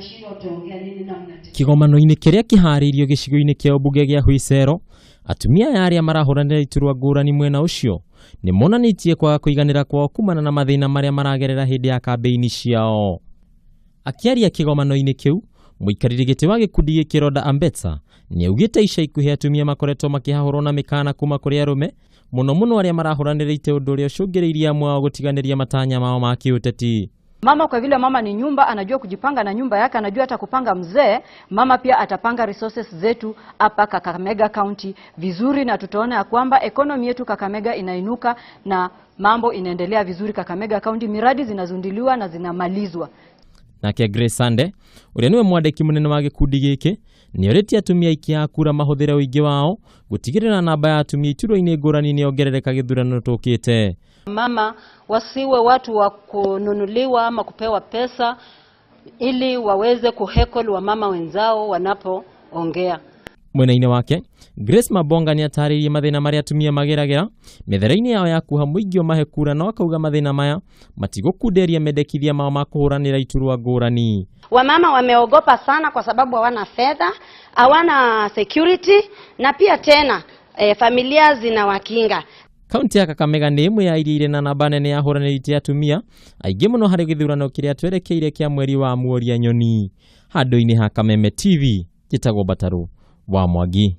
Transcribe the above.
Mnashindwa utaongea nini na mnatetea. Kĩgomano-inĩ kĩrĩa kĩharĩirio gĩcigo-inĩ kĩa ũmbunge gĩa Huicero, atumia aya arĩa marahũranĩra iturwa ngũrani mwena ũcio nĩ monanĩtie kwaga kũiganĩra kwao kumana na mathĩna marĩa maragerera hĩndĩ ya kambĩini ciao. Akĩaria kĩgomano-inĩ kĩu, mũikarĩri gĩtĩ wa gĩkundi gĩkĩ Roda Ambetsa nĩ augĩte ica ikuhĩ atumia makoretwo makĩhahũrwo na mĩkana kuma kũrĩ arũme, mũno mũno arĩa marahũranĩra itĩ, ũndũ ũrĩa ũcũngĩrĩirie amwe ao gũtiganĩria matanya mao ma kĩũteti. Mama kwa vile mama ni nyumba, anajua kujipanga na nyumba yake, anajua hata kupanga mzee. Mama pia atapanga resources zetu hapa Kakamega County vizuri, na tutaona ya kwamba economy yetu Kakamega inainuka na mambo inaendelea vizuri Kakamega County, miradi zinazinduliwa na zinamalizwa. Nake Grace Sande, ũrĩa nĩwe mwandĩki mũnene wa gĩkundi gĩkĩ, nĩ orĩtie atumia aikia a kura mahũthĩre ũingĩ wao gũtigĩrĩra namba ya atumia iturwa-inĩ ngũrani nĩ yongerereka gĩthurano tũkĩte. Mama wasiwe watu wa kununuliwa ama kupewa pesa ili waweze kuheckle wamama wenzao wanapoongea. Mwena-inĩ wake, Grace Mabonga nĩ atarĩirie mathĩna marĩa atumia mageragĩra mĩthere-inĩ yao ya kuha mũingĩ ũmahe kura, no akauga mathĩna maya matigũkunderia mendekithia mao ma kũhũranĩra iturwa ngũrani. Wamama wameogopa sana kwa sababu hawana fedha, hawana security na pia tena familia zinawakinga. Kaunti ya Kakamega nĩ ĩmwe ya iria irĩ na namba nene ya ahũranĩri itĩ atumia aingĩ mũno harĩ gĩthurano kĩrĩa twerekeire kĩa mweri wa Muoria Nyoni. Handũ-inĩ ha Kameme TV, njĩtagwo Batarũ wa Mwangi.